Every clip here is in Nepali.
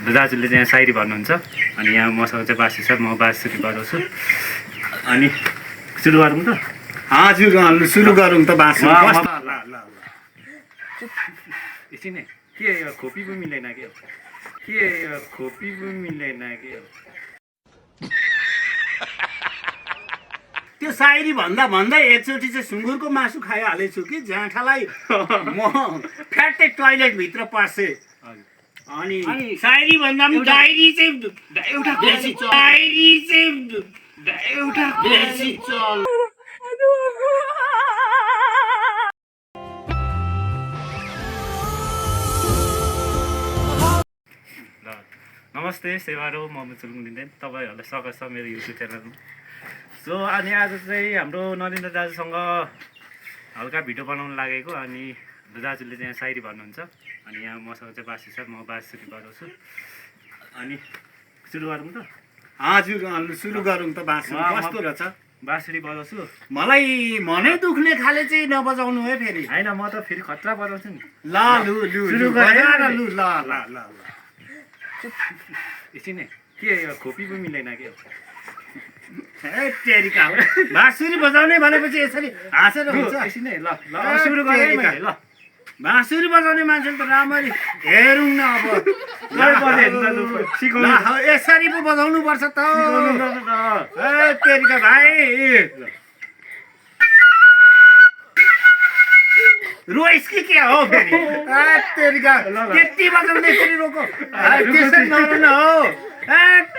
दाजुले चाहिँ सायरी भन्नुहुन्छ अनि यहाँ मसँग चाहिँ बाँसुरी छ, म बाँसुरी बजाउँछु। अनि सुरु गरौँ त? सुरु गरौँ त बाँसुरी। एकछिन है, के यो खोपी पो मिलेन के? खोपी पो मिलेन के? त्यो सायरी भन्दा भन्दै एकचोटि चाहिँ सुँगुरको मासु खाइहालेछु कि जाँठालाई म फ्याट्टै टोइलेट भित्र पसे। अनि सायरी भन्दा पनि डायरी चाहिँ एउटा बेसी चल। डायरी चाहिँ एउटा बेसी चल। नमस्ते सेवारो, म मुचुलुङ दिँदैन तपाईँहरूलाई स्वागत छ मेरो युट्युब च्यानलमा। सो अनि आज चाहिँ हाम्रो नरेन्द्र दाजुसँग हल्का भिडियो बनाउनु लागेको। अनि दाजुले चाहिँ सायरी भन्नुहुन्छ अनि यहाँ मसँग चाहिँ बाँसुरी छ, म बाँसुरी बजाउँछु। अनि सुरु गरौँ त? सुरु गरौँ त। बाँसुरी कस्तो रहेछ? बाँसुरी बजाउँछु। मलाई मनै दुख्ने खाले चाहिँ नबजाउनु है फेरि। होइन, म त फेरि खतरा बजाउँछु नि। ल सुरु गरौँ। ल एकछिन है, के यो खोपी पो मिलेन के? तेरिका हो, बाँसुरी बजाउने भनेपछि यसरी हाँसेर हुन्छ? एकछिन है, ल सुरु गरेँ मैले। ल बाँसुरी बजाउने मान्छेले त राम्ररी हेरौँ न। अब यसरी पो बजाउनु पर्छ त। तेरिका भाइ रोइस कि के हो फेरि? तेरिका त्यति बजाउँदै फेरि रोको, त्यसरी नहुनु हो।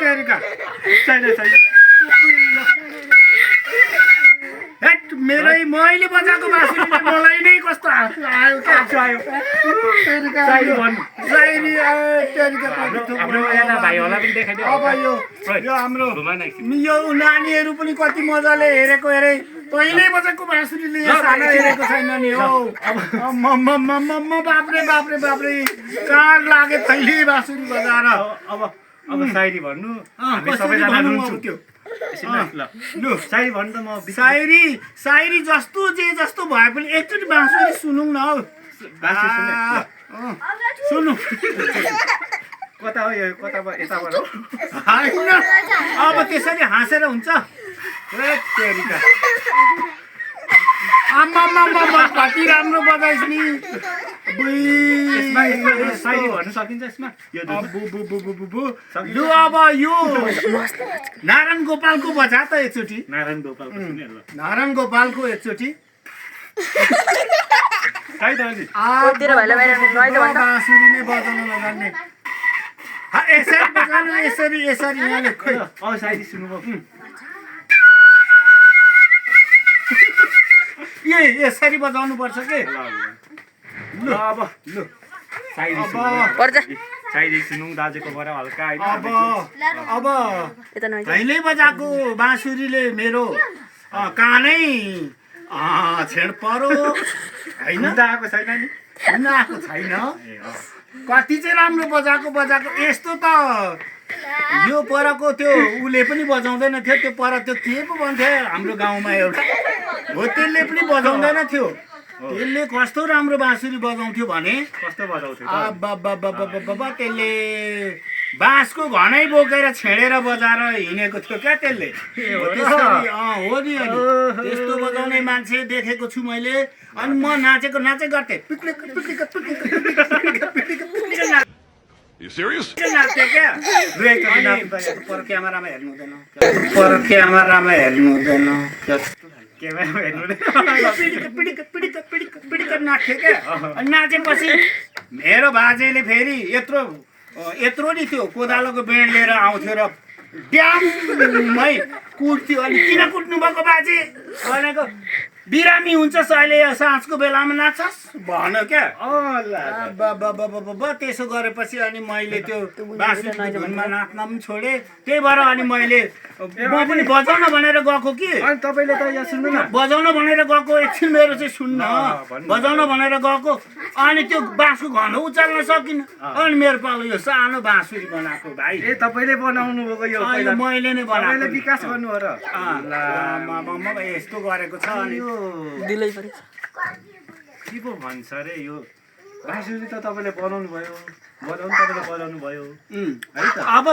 तेरिका मेरै मैले बजाएको बाँसुरी मलाई नै कस्तो हाँसो आयो क्या? अब यो हाम्रो यो नानीहरू पनि कति मजाले हेरेको हेरे, तैँले बजाएको बाँसुरीले सानो हेरेको छैन नि हो। बाप्रे बाप्रे बाप्रे कहाँ लागे तैँले बाँसुरी बजाएर। अब सायरी भन्नु, हामी सबैजना रुन्छौँ त्यो। लु सायरी भन्नु त। म सायरी जस्तो जे जस्तो भए पनि एकचोटि बाँसुरी सुनौँ न हौ। सुन्नु कता हो यो? कता यताबाट हो? होइन, अब त्यसरी हाँसेर हुन्छ? कति राम्रो बजाइस् नि। सायरी भन्नु सकिन्छ यसमा? लु अब यो नारायण गोपालको बजा त एकचोटि। नारायण गोपालको सुने ल। नारायण गोपालको एकचोटि बाँसुरी नै बजाउन नजान्ने। यसरी बजाउनु, यसरी यहाँले खोइ। अब सायरी सुन्नुभयो? यसरी बजाउनु पर्छ के? ल अब लु सायरी सुनौँ दाजुकोबाट हल्का। अब तैँले बजाएको बाँसुरीले मेरो कानै छेड परो होइन? आएको छैन नि? आएको छैन। कति चाहिँ राम्रो बजाएको यस्तो त यो परको त्यो उसले पनि बजाउँदैन थियो। त्यो पर त्यो के पो भन्थ्यो हाम्रो गाउँमा एउटा हो, त्यसले पनि बजाउँदैन थियो। त्यसले कस्तो राम्रो बाँसुरी बजाउँथ्यो भने, कस्तो बजाउँथ्यो? त्यसले बाँसको घनै बोकेर छेडेर बजाएर हिँडेको थियो क्या त्यसले। हो नि, त्यस्तो बजाउने मान्छे देखेको छु मैले। अनि म नाचेको गर्थेँ। नाच्थेँ क्या। पर क्यामेरामा हेर्नु हुँदैन, नाच्थेँ क्या। अनि नाचेपछि मेरो बाजेले फेरि यत्रो नि थियो कोदालोको बेड लिएर आउँथ्यो र ड्याममै कुट्थ्यो। अनि किन कुट्नु भएको बाजे भनेको, बिरामी हुन्छस् अहिले साँझको बेलामा नाच्छस् भन क्या। त्यसो गरेपछि अनि मैले त्यो बाँसुरीको धुनमा नाच्न पनि छोडेँ। त्यही भएर अनि मैले म पनि बजाउन भनेर गएको कि। अनि तपाईँले त यहाँ सुन्नु न, बजाउन भनेर गएको, एकछिन मेरो चाहिँ सुन्न। बजाउन भनेर गएको अनि त्यो बाँसको घन उचाल्न सकिनँ। अनि मेरो पालो यो सानो बाँसुरी बनाएको भाइ। ए तपाईँले बनाउनु भएको यो? मैले नै बनाएको। विकास गर्नु हो र? यस्तो गरेको छ। अनि के पो भन्छ अरे यो बाँसुरी त तपाईँले बनाउनु भयो? बजाउनु तपाईँले बजाउनु भयो है त। अब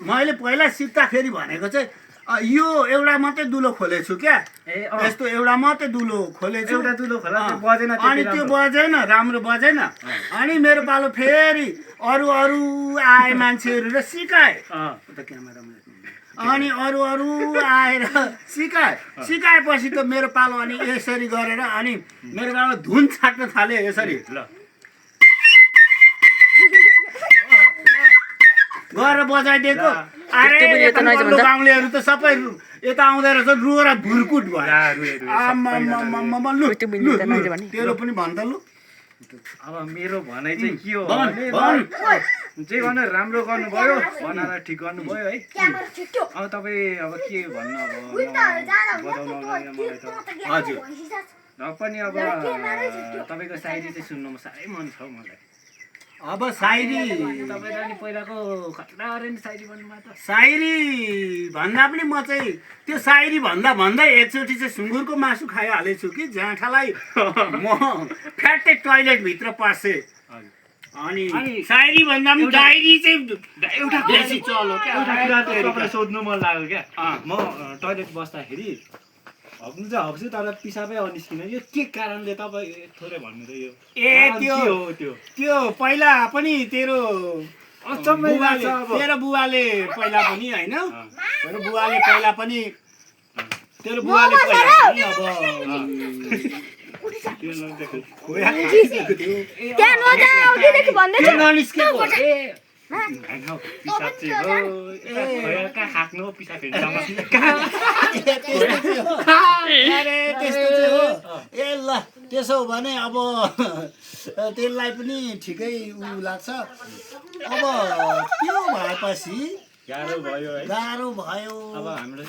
मैले पहिला सिक्दाखेरि भनेको चाहिँ यो एउटा मात्रै दुलो खोलेको छु क्या, यस्तो एउटा मात्रै दुलो खोलेको एउटा दुलो खोला त्यो बजेन अनि त्यो बजेन, राम्रो बजेन। अनि मेरो पालो फेरि अरू आए मान्छेहरू र सिकाए, अनि अरू आएर सिकाएपछि त मेरो पालो अनि यसरी गरेर अनि मेरो पालो धुन छाट्न थाल्यो यसरी गरेर बजाइदिएको। अरे गाउँलेहरू त सबै यता आउँदो रहेछ, रुएर भुरकुट भयो। तेरो पनि भन् त लु। अब मेरो भनाइ चाहिँ के हो भने जे गर्नु राम्रो गर्नुभयो, बनाएर ठिक गर्नुभयो है। अब तपाईँ अब के भन्नु, अब बजाउनु आउँदैन मलाई त। हजुर र पनि अब तपाईँको सायरी चाहिँ सुन्नुमा साह्रै मन छ मलाई। अब सायरी तपाईँ त अनि पहिलाको खतरा अरे नि सायरी भन्नुभयो त। सायरी भन्दा पनि म चाहिँ त्यो सायरी भन्दै एकचोटि चाहिँ सुँगुरको मासु खाइहालेछु कि जाँठालाई म फ्याट्टै टोइलेटभित्र पसेँ। अनि सायरी भन्दा पनि डायरी चाहिँ एउटा बेसी चल्यो क्या। एउटा कुरा तपाईँलाई सोध्नु मन लाग्यो क्या। म टोइलेट बस्दाखेरि हग्नु चाहिँ हग्छु तर पिसाबै निस्किन, यो के कारणले तपाईँ थोरै भन्नु त यो त्यो पहिला पनि तेरो बुवाले पहिला पनि होइन, तेरो बुवाले त्यसो हो भने अब त्यसलाई पनि ठिकै लाग्छ। अब त्यो भएपछि गाह्रो भयो। अब हाम्रो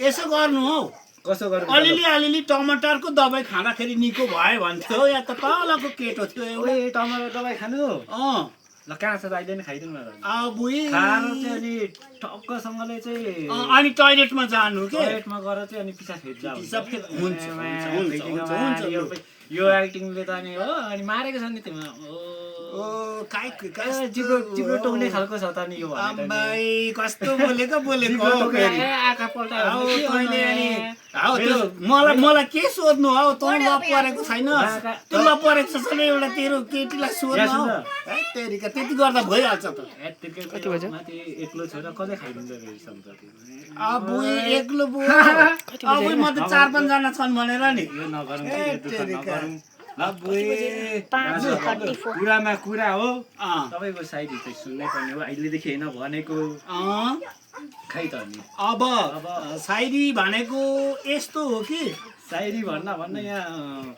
यसो गर्नु हौ, कसो गर्नु, अलिअलि टमाटरको दबाई खाँदाखेरि निको भयो भन्थ्यो। या त तलको केटो थियो एउटा टमाटर दबाई खानु। ल कहाँ छ अहिले नै खाइदिनु न। बुई खाएर चाहिँ अनि ठक्कसँगले चाहिँ अनि टोइलेटमा जानु के, टोइलेटमा गएर चाहिँ अनि पिसा फेरि हुन्छ। यो एक्टिङले त अनि हो अनि मारेको छ नि तिमीलाई। जिब्रो टोक्ने खालको छ त नि यो भाइ कस्तो बोलेको आँखा मलाई के सोध्नु हौ, तँ ल परेको छैन, त्यो ल परेको छ एउटा तेरो केटीलाई सोध्नु त्यति गर्दा भइहाल्छ त। एक्लो छोरा कसले खाइदिन्छ अब एक्लो अब म त 4-5 जना छन् भनेर नि यो नगरौँ। कुरामा कुरा हो, तपाईँको सायरी चाहिँ सुन्नै पर्ने हो अहिलेदेखि होइन भनेको खै त नि। अब सायरी भनेको यस्तो हो कि सायरी भन्दा यहाँ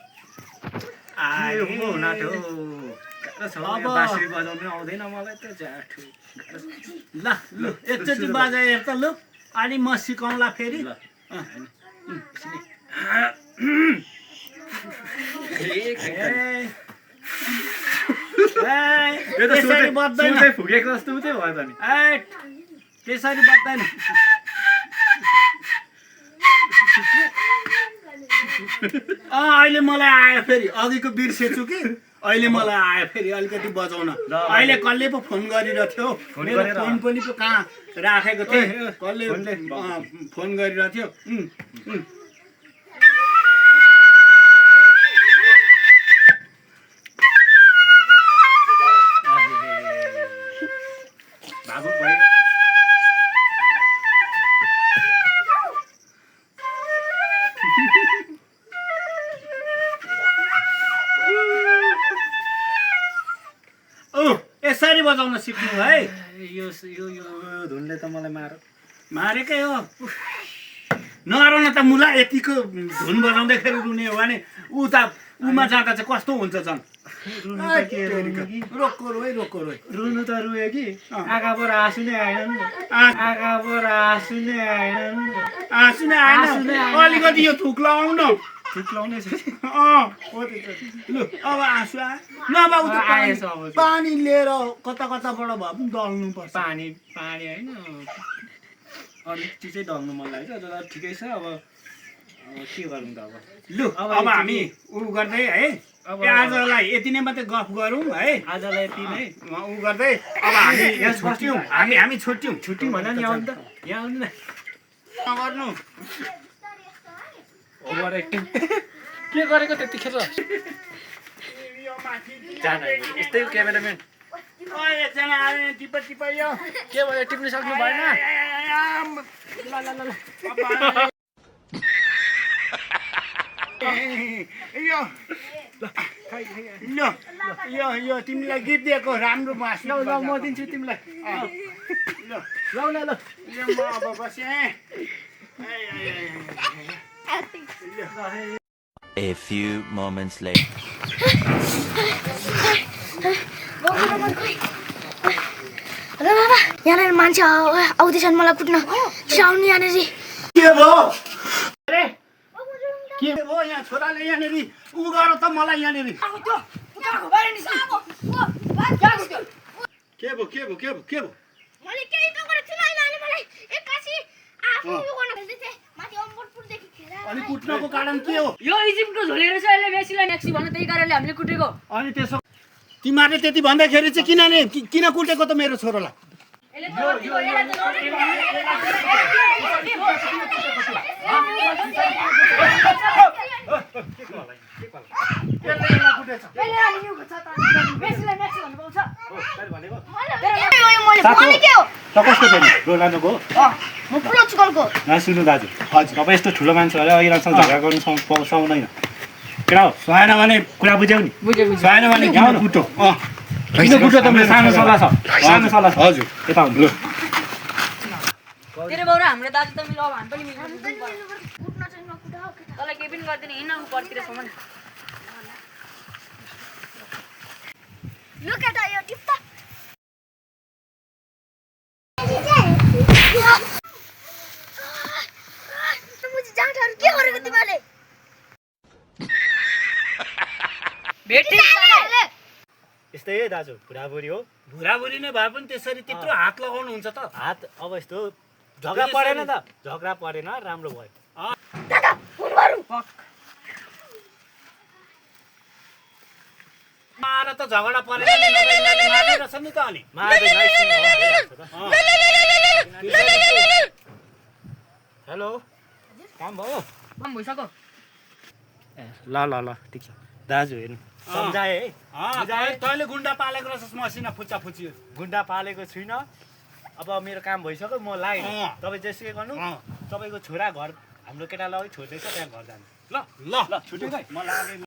बाँसुरी बजाउनु आउँदैन मलाई त जाठो। ल एकचोटि बजाए हेर त लु, अनि म सिकाउँला फेरि। त्यसरी बज्दैन, फुकेको जस्तो मात्रै भयो त नि। त्यसरी बज्दैन। अहिले मलाई आयो फेरि, अघिको बिर्सेछु कि अहिले मलाई आयो फेरि अलिकति बजाउन। अहिले कसले पो फोन गरिरहेको थियो, मेरो फोन पनि पो कहाँ राखेको थिएँ, कसले फोन गरिरहेको थियो। यसरी बजाउन सिक्नु है। यो धुनले त मलाई मारेकै हो। नरन त मुला यतिको धुन बजाउँदाखेरि रुने हो भने उमा जाँदा चाहिँ कस्तो हुन्छ झन्। रोको रोइ रुनु त रुयो कि आँखा पर आँसु नै आएन। अलिकति यो थुक लगाउनु लाउने छ। लु अब आँसु आयो नभए उता पानी लिएर कताबाट भए पनि दल्नु पर्छ। पानी होइन अलिक चिजै दल्नु मन लाग्छ तर ठिकै छ। अब के गरौँ त अब लु अब हामी उ गर्दै है अब आजलाई यति नै मात्रै गफ गरौँ है आजलाई यति नै उ गर्दै अब हामी यहाँ छुट्यौँ हामी छुट्यौँ छुट्टी भन नि आउनु त यहाँ आउनु न नगर्नु ओभर एक्टिङ के गरेको त्यतिखेर जान यस्तै क्यामेराम्यान एकजना आयो टिप यो के भयो टिप्नु सक्नु भएन यो तिमीलाई गिफ्ट दिएको राम्रो मास ल ल म दिन्छु तिमीलाई ल ल ल म अब बसेँ A few moments later. Hello बाबा यहाँनिर मान्छे आउँदैछन् मलाई कुट्न आउनु यहाँनिर के भयो के भयो यहाँ छोराले यहाँनिर उ गर त मलाई यहाँनिर के भयो मैले केही त गरेको थिइनँ अहिले मलाई एक्कासी आफू उयो गर्न खोज्दै थिएँ माथि अम्बरपुरदेखि खेर अनि कुट्नको कारण के हो यो इजिप्टको झोलेर चाहिँ अहिले मेसीलाई नेक्सी भन्नु त्यही कारणले हामीले कुटेको अनि त्यसो तिमीहरूले त्यति भन्दाखेरि चाहिँ किन कुटेको त मेरो छोरालाई म पुरो चुकलको सुन्नु दाजु हजुर तपाईँ यस्तो ठुलो मान्छे होला अहिलेसम्म झगडा गर्नु पाउँदैन केटा हो भएन भने कुरा बुझ्यौ नि भएन भने किन कुटो किन कुटो त मेरो सानो सल्लाह छ हजुर यता हुनु ल तेरो बाउ र हाम्रो दाजु त मिलो अब हामी पनि मिल्नु कुट्न चाहिँ नकुटाऊ केटा तँलाई केही पनि गर्दैन हिँड्न पर्तिरसम्म लु केटा यो टिप्ता मुझे जाँडहरू के गरेको तिमीले भेट्दै यस्तै है दाजु बुढाबुढी हो बुढाबुढी नै भए पनि त्यसरी त्यत्रो हात लगाउनु हुन्छ त हात अब यस्तो झगडा परेन त झगडा परेन राम्रो भयो दादा फोन गरौँ मार त झगडा परेन रहेछ नि त अनि हेलो काम भयो कम भइसक्यो ल ल ल ठिक छ दाजु हेर्नु सम्झाएँ है तैँले गुन्डा पालेको रहेछस् मसिना फुच्ची गुन्डा पालेको छुइनँ अब मेरो काम भइसक्यो म लाएँ तपाईँ जेसुकै गर्नु तपाईँको छोरा घर हाम्रो केटालाई छोड्दैछ त्यहाँ घर जानु ल छुट्यो म लागेँ